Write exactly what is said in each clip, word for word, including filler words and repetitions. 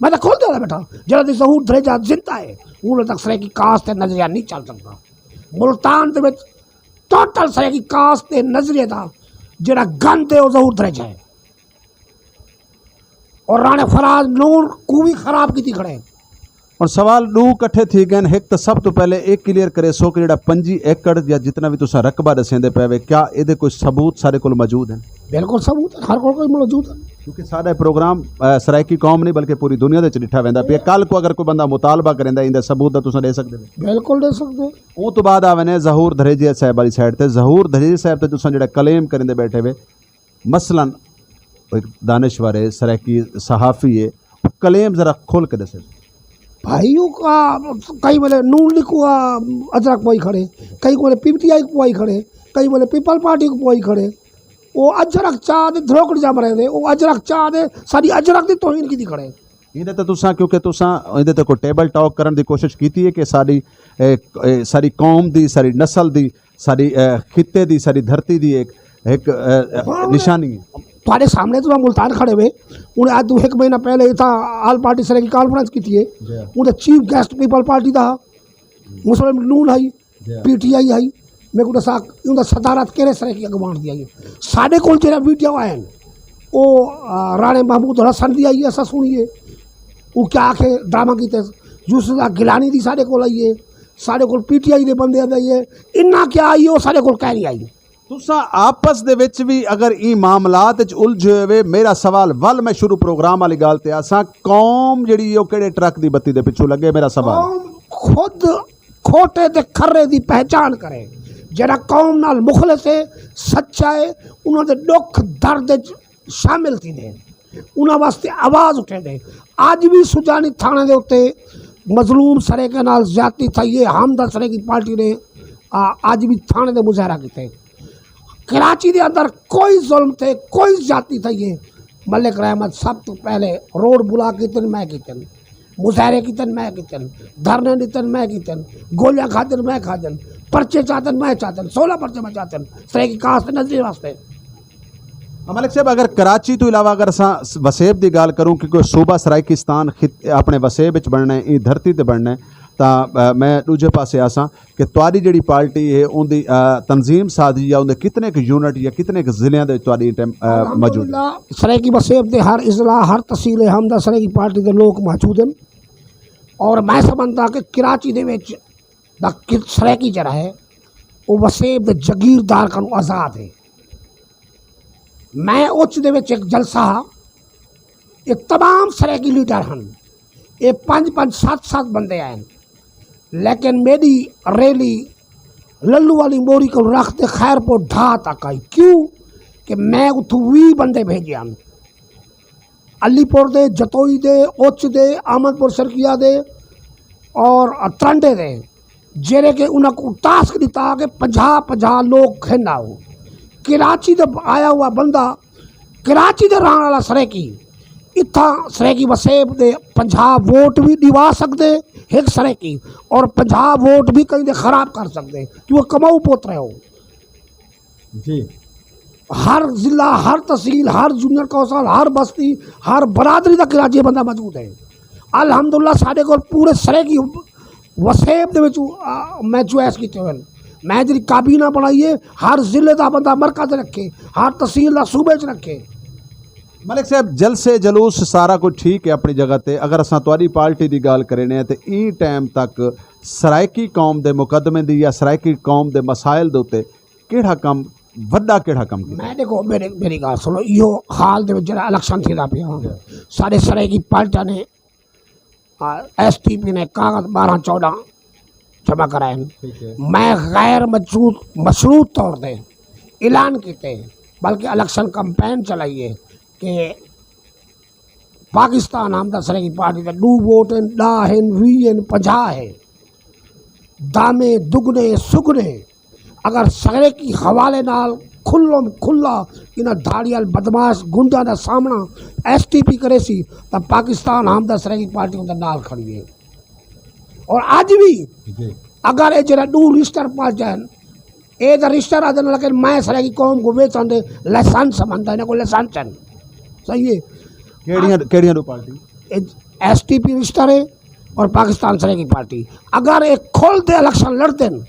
میں تو کھل دیا بیٹھا، جہاں دی ظہور دھریجہ زندہ ہے، انہوں تک سرائیکی کاسٹ تے نظریہ نہیں چل سکتا۔ ملتان دے وچ ٹوٹل سرائیکی کاسٹ تے نظریہ دا جڑا گند ہے، وہ ظہور دھریجہ ہے۔ اور رانے فراز نور کو بھی خراب کیتی کھڑے۔ اور سوال دو کٹھے تھی گئے، ایک تو سب تو پہلے ایک کلیئر کرے سو کہ جڑا پنجی ایکڑ یا جتنا بھی تساں رقبہ دسیندے پے وے، کیا اے دے کوئی ثبوت سارے کول موجود ہیں؟ بالکل ثبوت ہے، ہر کول کوئی موجود ہے۔ کیونکہ سارا پروگرام، آ، سرائیکی قوم نہیں بلکہ پوری دنیا دے وچ ڈٹھا ویندا پیا۔ کل کو اگر کوئی بندہ مطالبہ کریندا، ایندا ثبوت دا تساں دے سکدے ہو؟ بالکل دے سکدے ہو۔ اون تو بعد آوے نے ظہور دھریجہ صاحب والی سائیڈ تے۔ ظہور دھریجہ صاحب تے تساں جڑا کلیم کریندے بیٹھے وے، مثلاً ایک دانشور ہے، سرائیکی صحافی ہے، کلیم ذرا کھول کے دسے۔ بھائی، وہ کا، کئی والے نون لیگ کو، آ، اجرک پوائی کھڑے، کئی والے پی ٹی آئی کو پوائی کھڑے، کئی والے پیپل پارٹی کو پوائی کھڑے۔ وہ اجرک چاہ دے دھروکڑ جا مرے دے، وہ اجرک چاہ دے ساری اجرک دی توہین کی دی کھڑے۔ ایندے تے تساں، کیونکہ تساں ایندے تے کوئی ٹیبل ٹاک کرن دی کوشش کیتی ہے کہ ساری، اے، اے، ساری قوم دی، ساری نسل دی، ساری، اے، خطے دی، ساری دھرتی دی ایک، ایک، اے، نشانی ہے۔ تھوڑے سامنے تو ملتان کھڑے ہوئے، انہیں آج تو ایک مہینہ پہلے اتھا آل پارٹی سرے کی کانفرنس کی تھی ہے۔ جی۔ انہیں چیف گیسٹ پیپل پارٹی دا مسلم نون ہے، جی۔ پی ٹی آئی ہے۔ میں کو دسا، انہوں دا صدارت کہڑے سرے کی اگوان دی آئی ہے؟ ساڈے کول جڑا ویڈیو آئے ہیں، او، آ، رانے محمود حسن دی آئی ہے، اسا سنیے وہ کیا آکھے، ڈرامہ کیتے۔ یوسف اللہ گیلانی دی ساڈے کول آئی ہے، ساڈے کول پی ٹی آئی دے بندے آئی ہے۔ انہاں کیا آئی ہے، وہ ساڈے کول کہہ نہیں آئی۔ تساں آپس دے وچ بھی اگر این معاملات وچ الجھے ہوئے، میرا سوال ول میں شروع پروگرام والی گل تے آساں، قوم جڑی او کہڑے ٹرک دی بتی دے پچھوں لگے؟ میرا سوال۔ قوم خود کھوٹے تے کھرے دی پہچان کرے، جڑا قوم نال مخلص ہے، سچا ہے، انہاں دے دکھ درد وچ شامل تھی دے، انہاں واسطے آواز اٹھے دے۔ اج بھی سجانی تھانے دے اتے مظلوم سرے کے نال زیادتی تھئی ہے، ہم دا سرے کی پارٹی نے، آ، اج بھی تھانے دے مظاہرہ کیتے۔ کراچی دے اندر کوئی ظلم تھے، کوئی زیادتی تھئی ہے، ملک رحمت سب تو پہلے روڈ بلا کیتن، میں کیتن، مظاہرے کیتن، میں کیتن، دھرنے دیتن، میں کیتن، گولیاں کھادن، میں کھادن، پرچے چاہتن، میں چاہتن، سولہ پرچے میں چاہتن، سرے کی کاسٹ نظری واسطے۔ ملک صاحب، اگر کراچی تو علاوہ اگر اساں وسیب دی گل کروں کہ کوئی صوبہ سرائیکستان خط-، اپنے وسیب وچ بننا ہے، ایں دھرتی تے بننا ہے، تاں، آ، میں دوجے پاسے آساں کہ تہاڈی جڑی پارٹی ہے، اون دی، آ، تنظیم سازی یا اون دے کتنے ک یونٹ یا کتنے ک ضلعیاں دے وچ تہاڈی ٹیم، آ، موجود ہے؟ الحمدللہ، سرائیکی وسیب دے ہر اضلاع، ہر تحصیل ہم دا سرائیکی پارٹی دے لوگ موجود ہیں۔ اور میں سمجھدا کہ کراچی دے وچ دا کہ سرائیکی جڑا ہے، وہ وسیب دے جگیردار کنوں آزاد ہے۔ میں اچ دے وچ ایک جلسہ ہا، یہ تمام سرائیکی لیڈر ہن، یہ پنج پنج، ست ست بندے آئے، لیکن میری ریلی للو والی موری کو رکھ تے خیر پور ڈھا تک آئی۔ کیوں؟ کہ میں اتھوں وی بندے بھیجے ہن، علی پور دے، جتوئی دے، اچ دے، احمد پور شرقیہ دے اور ترنڈے دے، جیڑے کہ انہاں کو ٹاسک دتا کہ پنجاہ پنجاہ لوگ کھن آؤ۔ کراچی دے آیا ہوا بندہ، کراچی دے رہن والا سرائیکی، اتھاں سرائیکی وسیب دے پنجاہ ووٹ بھی دیوا سکدے ایک سرائیکی، اور پنجاہ ووٹ بھی کہیں دے خراب کر سکدے، کہ وہ کماؤ پوت رہے ہو۔ جی۔ ہر ضلع، ہر تحصیل، ہر جونیئر کونسل، ہر بستی، ہر برادری دا کراچی بندہ موجود ہے۔ الحمدللہ، ساڈے کول پورے سرے کی وسیب دے وچ، آ، میں چوائس کیتے ہوئے ہیں۔ میں جڑی کابینہ بنائی ہے، ہر ضلع دا بندہ مرکز رکھے، ہر تحصیل دا صوبے چ رکھے۔ ملک صاحب، جلسے جلوس سارا کچھ ٹھیک ہے اپنی جگہ تے، اگر اساں تہاڈی پارٹی دی گل کرنے ہیں تے ایں ٹائم تک سرائیکی قوم دے مقدمے دی یا سرائیکی قوم دے مسائل دے اتے کیڑا کم، وڈا کیڑا کم کیتا؟ میں دیکھو، میرے، میری گل سنو، ایہو حال دے وچ جڑا الیکشن تھیندا پیا، سارے سرائیکی پارٹیاں نے، آ، ایس ٹی پی نے کاغذ بارہ چودہ جمع کرائے ہیں۔ ٹھیک ہے۔ میں غیر مشروط، مشروط طور تے اعلان کیتے، بلکہ الیکشن کمپین چلائیے کہ پاکستان آمدہ سرے کی پارٹی دے دو ووٹ ہیں، ڈا ہیں، وی ہیں، پنجاہ ہیں۔ دامے، دگنے، سگنے، اگر سرے کی حوالے نال کھلم کھلا انہاں دھاڑیال بدماش گنڈا دا سامنا ایس ٹی پی کرے سی، تاں پاکستان آمدہ سرے کی پارٹی اندر نال کھڑی ہے۔ اور اج بھی جی۔ اگر اے جڑا دو رجسٹر پاس جائن، اے دا رجسٹر آ جانا، لیکن میں سرے کی قوم کو ویچن دے لائسنس سمجھدا، انہاں کو لائسنس چن۔ صحیح ہے۔ کیڑیاں، کیڑیاں دو party? S T P register ہے اور پاکستان سرائیکی پارٹی۔ اگر ایک کھول دے الیکشن لڑتے ہیں،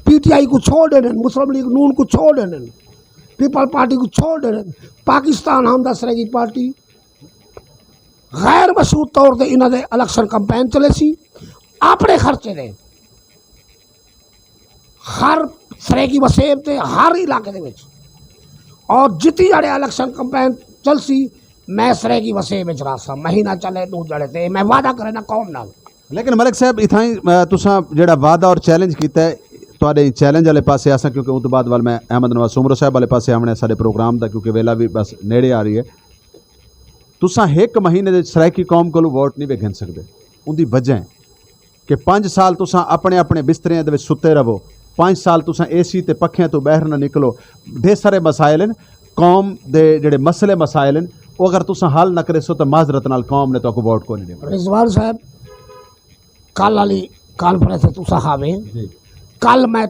پی ٹی آئی کو چھوڑ دینے، مسلم لیگ نون کو چھوڑ دینے، پیپل پارٹی کو چھوڑ دینے، پاکستان ہم دا سرائیکی پارٹی غیر مشروط طور تے انہاں دے الیکشن کمپین چلے سی، اپنے خرچے دے ہر سرائیکی وسیب تے ہر علاقے دے وچ، اور جتی جاڑے الیکشن کمپین چل سی، میں سرائیکی وسیب وچ رہا سا، مہینہ چلے دو جڑے تے میں وعدہ کرے نا قوم نال۔ لیکن ملک صاحب، اتھاں ہی، اہ، تساں جڑا وعدہ اور چیلنج کیتا ہے، تواڈے چیلنج والے پاسے آساں، کیونکہ اون تو بعد ول میں احمد نواز سومرو صاحب والے پاسے آونے سارے پروگرام دا، کیونکہ ویلا بھی بس نیڑے آ رہی ہے۔ تساں ایک مہینے دے سرائیکی قوم کولوں ووٹ نہیں وے گھن سکدے۔ اوندی وجہ ہے کہ پنج سال تساں اپنے اپنے بستریاں دے وچ ستے رہو، پنج سال تساں اے سی تے پکھیاں تو باہر نہ نکلو۔ ڈھیر سارے مسائل ہیں، قوم دے جڑے مسئلے مسائل ہیں، وہ اگر تساں حل نہ کرے سو تو معذرت نال قوم نے تہاکوں ووٹ کوئی نہیں دینا۔ رضوان صاحب، کل والی کانفرنس تے تساں آوے، کل میں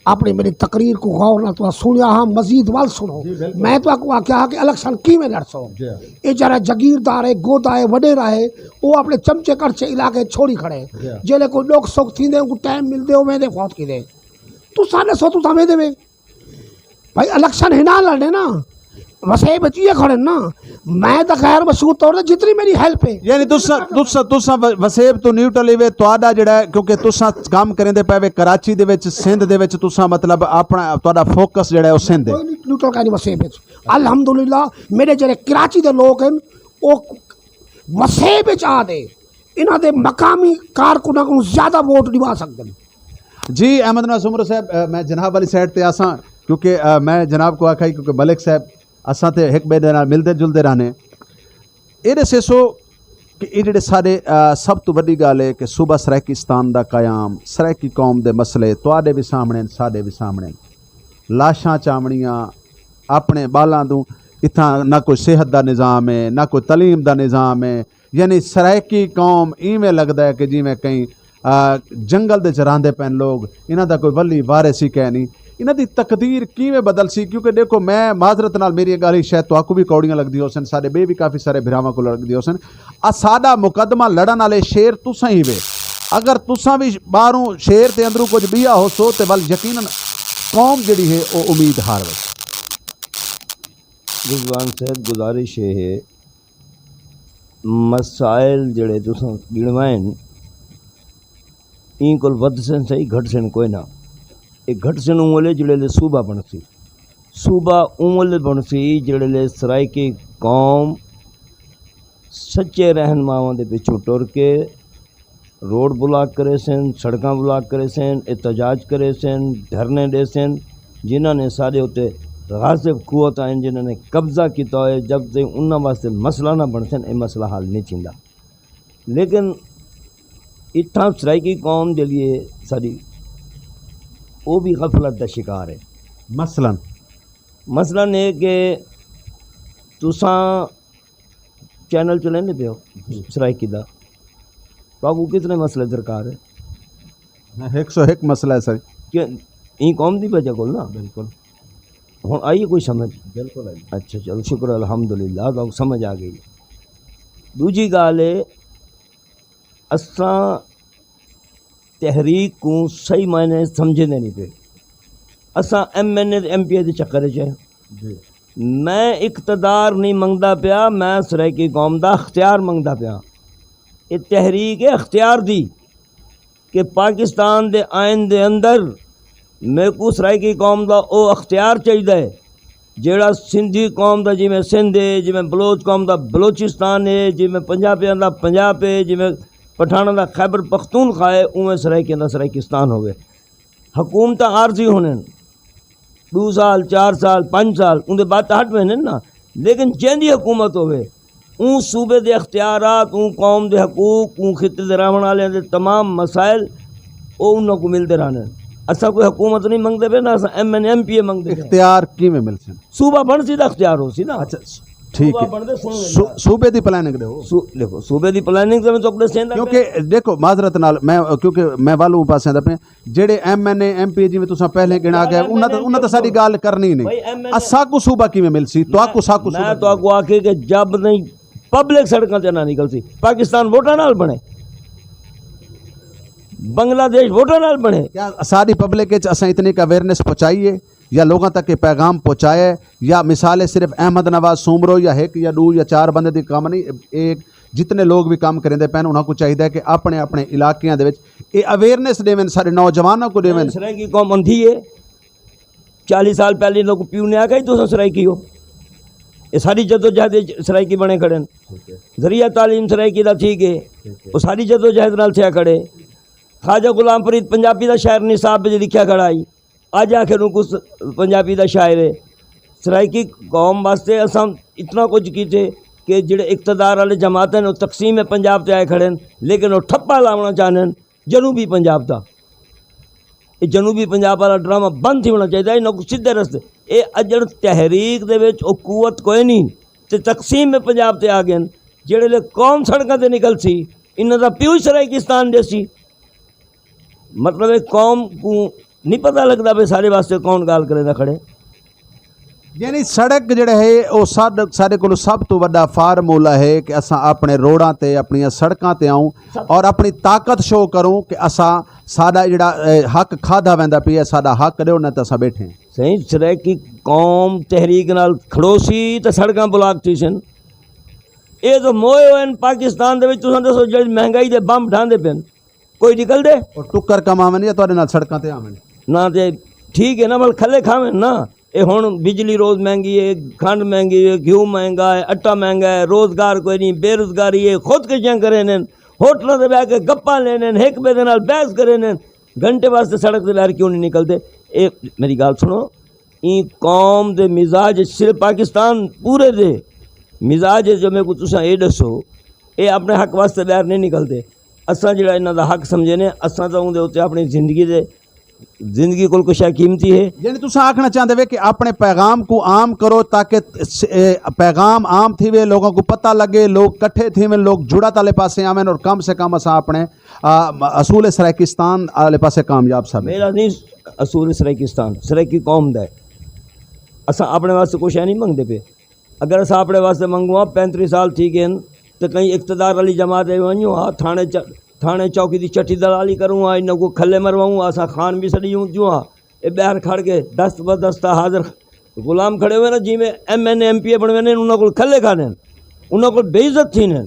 اپنی میری تقریر کو غور نال تساں سنیا ہاں، مزید ول سنو۔ میں تہاکوں آکھیا ہا کہ الیکشن کیویں لڑسو؟ یہ جڑا جگیردار ہے، گودا ہے، وڈیرا ہے، وہ اپنے چمچے کڑچے علاقے چھوڑی کھڑے۔ جیلے کوئی ڈوک سوک تھیندے، ان کو ٹائم ملدے، وہ ویندے فوت کیندے۔ تساں دسو، تساں ویندے وے؟ بھائی، الیکشن ہی نہ لڑنے نا، وسے بچیے کھڑے نا۔ میں تو غیر مشہور طور تے جتنی میری ہیلپ ہے۔ یعنی تساں، تساں، تساں و-، وسیب تو نیوٹرل ہی وے، تہاڈا جڑا ہے، کیونکہ تساں کام کریندے پے وے کراچی دے وچ، سندھ دے وچ، تساں مطلب اپنا، تہاڈا فوکس جڑا ہے، او سندھ ہے۔ کوئی نیوٹرل کا نہیں وسیب وچ۔ الحمدللہ، میرے جڑے کراچی دے لوگ ہیں، او وسیب وچ آ دے، انہاں دے مقامی کارکناں کو زیادہ ووٹ دیوا سکدے ہیں۔ جی، احمد نواز عمر صاحب، اہ، میں جناب والی سائیڈ تے آساں، کیونکہ، اہ، میں جناب کو آکھا ہی، کیونکہ ملک صاحب اساں تے ہک بے دے نال ملدے جلدے رہنے۔ اے دسے سو کہ اے جڑے سارے، آ، سب تو وڈی گل ہے کہ صوبہ سرائیکستان دا قیام، سرائیکی قوم دے مسئلے تواڈے بھی سامنے ہن، ساڈے بھی سامنے ہن۔ لاشاں چاونیاں، اپنے بالاں دوں اتھاں نہ کوئی صحت دا نظام ہے، نہ کوئی تعلیم دا نظام ہے۔ یعنی سرائیکی قوم ایویں لگدا ہے کہ جیویں کہیں، آ، جنگل دے چ راندے پین لوگ، انہاں دا کوئی ولی وارث ہی کہہ نہیں۔ انہاں دی تقدیر کیویں بدل سی؟ کیونکہ دیکھو، میں معذرت نال، میری گل ہی شاید تہاکوں بھی کوڑیاں لگدی ہوسن، ساڈے بے بھی کافی سارے بھراواں کوں لگدی ہوسن۔ آ ساڈا مقدمہ لڑن والے شیر تساں ہی وے۔ اگر تساں بھی باہروں شیر تے اندروں کچھ بیا ہوسو تے ول یقیناً قوم جڑی ہے او امید ہار وے۔ رضوان صاحب، گزارش یہ ہے، مسائل جڑے تساں گنوائے نے، این کول ودھ سن صحیح، گھٹ سن کوئی نہ۔ یہ گھٹ سن اون ویلے جڑے لے صوبہ بن سی، صوبہ اون ویلے بن سی جڑے لے سرائیکی قوم سچے رہنماواں دے پچھوں ٹر کے روڈ بلاک کرے سن، سڑکاں بلاک کرے سن، احتجاج کرے سن، دھرنے دے سن، جنہاں نے سارے اتے غاصب قوت آئیں، جنہاں نے قبضہ کیتا ہوئے۔ جب تک انہاں واسطے مسئلہ نہ بن سن، یہ مسئلہ حل نہیں تھیندا۔ لیکن اتھاں سرائیکی قوم دے لیے ساری وہ بھی غفلت دا شکار ہے۔ مثلاً؟ مثلاً یہ کہ تساں چینل چلیندے پے ہو سرائیکی دا، تہاکوں کتنے مسئلے درکار ہے؟ ایک سو ایک مسئلہ ہے سر۔ کہ این قوم دی وجہ کول نا۔ بالکل۔ ہن آئی کوئی سمجھ؟ بالکل آئی۔ اچھا، چلو، شکر الحمدللہ، تہاکوں سمجھ آ گئی۔ دوجی گل ہے، اساں تحریک کو صحیح معنی سمجھے نہیں پے۔ اساں ایم این اے تے ایم پی اے دے چکر وچ ہیں۔ میں اقتدار نہیں منگدا پیا، میں سرائیکی قوم دا اختیار منگدا پیا۔ یہ تحریک ہے اختیار دی، کہ پاکستان دے آئین دے اندر میرے کو سرائیکی قوم دا او اختیار چاہیدا ہے جیڑا سندھی قوم دا، جویں سندھ ہے، جویں بلوچ قوم دا بلوچستان ہے، جویں پنجابیاں دا پنجاب ہے، جویں پٹھاناں دا خیبر پختونخوا ہے، اوویں سرائیکیاں دا سرائیکستان ہووے۔ حکومتاں عارضی ہونے، دو سال، چار سال، پنج سال، اون دے بعد تاں ہٹ ویندے نا۔ لیکن جیندی حکومت ہووے، اون صوبے دے اختیارات، اون قوم دے حقوق، اون خطے دے رہن والے دے تمام مسائل، او انہاں کو ملدے رہنے۔ اساں کوئی حکومت نہیں منگدے پے، نہ اساں ایم این ایم پی اے منگدے پے۔ اختیار کیویں مل سن؟ صوبہ بن سی دا اختیار ہو سی نا۔ اچھا، ٹھیک صوبہ ہے۔ بن دے سن سو-، صوبے دی پلاننگ دے ہو۔ سو-، دیکھو، صوبے دی پلاننگ تے میں تو اپنے سیندا پیا۔ کیونکہ دیکھو، معذرت نال میں، کیونکہ میں والوں پاسے دا پیا، جڑے ایم این اے، ایم پی اے، جویں تساں پہلے گنا گئے، انہاں تے، انہاں تے ساری گل کرنی نہیں۔ بھائی، ایم این اے اساں کو صوبہ کیویں مل سی؟ تو کو سا کو میں صوبہ تو کو آکھے کہ جب نہیں پبلک سڑکاں تے نہ نکل سی۔ پاکستان ووٹاں نال بنے، بنگلہ دیش ووٹاں نال بنے۔ کیا ساری پبلک وچ اساں اتنی ک اویئرنس پہنچائی ہے یا لوگاں تک یہ پیغام پہنچایا ہے؟ یا مثال ہے صرف احمد نواز سومرو یا ایک یا دو یا چار بندے دی کام نہیں، ایک جتنے لوگ بھی کام کریندے پین انہاں کو چاہیدا ہے کہ اپنے اپنے علاقیاں دے وچ یہ اویئرنس دیون، سارے نوجوانوں کو دیون۔ سرائیکی قوم اندھی ہے۔ چالیس سال پہلے لوگ پیو نے آکھیا تساں سرائیکی ہو، یہ ساری جدوجہد وچ سرائیکی بنے کھڑے نے۔ ذریعہ تعلیم سرائیکی دا ٹھیک ہے، وہ ساری جدوجہد نال تھیا کھڑے۔ خواجہ غلام فرید پنجابی دا شاعر نصاب وچ لکھیا کھڑا ہے، اج آخر نوں کچھ پنجابی دا شاعر ہے۔ سرائیکی قوم واسطے اساں اتنا کچھ کیتے کہ جڑے اقتدار والے جماعتیں نے، وہ تقسیم پنجاب تے آئے کھڑے ہیں، لیکن وہ ٹھپا لاونا چاہنے ہیں جنوبی پنجاب دا۔ یہ جنوبی پنجاب والا ڈرامہ بند تھی ہونا چاہیے، انہاں کو سیدھے رستے۔ یہ اجڑ تحریک دے وچ وہ قوت کوئی نہیں، تے تقسیم پنجاب تے آ گئے ہیں۔ جڑے لے قوم سڑکاں تے نکل سی، انہاں دا پیو ہی سرائیکستان دے سی۔ مطلب، ایک قوم کو نہیں پتہ لگدا بھی سارے واسطے کون گال کرے نہ کھڑے۔ یعنی سڑک جڑا ہے، او ساڈ-، ساڈے کولوں سب تو وڈا فارمولا ہے کہ اساں اپنے روڈاں تے، اپنیاں سڑکاں تے آؤں اور اپنی طاقت شو کروں کہ اساں، ساڈا جڑا، اے، حق کھادا ویندا پیا، ساڈا حق دیو، نہ تے اساں بیٹھے ہیں۔ صحیح، سرائیکی قوم تحریک نال کھڑو سی تے سڑکاں بلاک تھی سن۔ اے تو موئے ہوئے ہن پاکستان دے وچ، تساں دسو جڑی مہنگائی دے بمب ڈھاندے پن، کوئی نکل دے؟ اور ٹکر کم آون یا تواڈے نال سڑکاں تے آون؟ نہ تے ٹھیک ہے نا، بل کھلے کھاون نا۔ اے ہن بجلی روز مہنگی ہے، کھنڈ مہنگی ہے، گھیو مہنگا ہے، اٹا مہنگا ہے، روزگار کوئی نہیں، بے روزگاری ہے، خودکشیاں کرے نے، ہوٹلاں تے بیٹھ کے گپاں لینے نے، ایک بے دے نال بحث کرے نے، گھنٹے واسطے سڑک تے باہر کیوں نہیں نکلتے؟ اے میری گل سنو، این قوم دے مزاج صرف پاکستان پورے دے مزاج جو میں کو تساں اے دسو، اے اپنے حق واسطے باہر نہیں نکلتے۔ اساں جڑا انہاں دا حق سمجھے نے، اساں تاں اوندے اُتے اپنی زندگی دے، زندگی کول کچھ قیمتی ہے۔ یعنی تساں آکھنا چاہندے وے کہ اپنے پیغام کو عام کرو تاکہ س-، اے، پیغام عام تھی وے، لوگوں کو پتہ لگے، لوگ کٹھے تھی وے، لوگ جڑا تالے پاسے آویں اور کم سے کم اساں اپنے، آ، اصول سرائیکستان والے پاسے کامیاب ثابت۔ میرا نہیں اصول سرائیکستان، سرائیکی قوم دا ہے۔ اساں اپنے واسطے کچھ نہیں منگدے پے۔ اگر اساں اپنے واسطے منگواں، پینتری سال تھی گئے ہن، تے کہیں اقتدار والی جماعت اے ونجوں ہا، تھانے چ-، تھانے چوکی دی چٹی دلالی کروں ہا، انہاں کو کھلے مرواؤں ہا، اساں خان بھی سڑی ہوں جوں ہا۔ اے باہر کھڑ کے دست بدستہ حاضر غلام کھڑے ہوئے نا، جی میں ایم این اے، ایم پی اے بنے ہوئے نے، انہاں کو کھلے کھانے، انہاں کو بے عزت تھی نے۔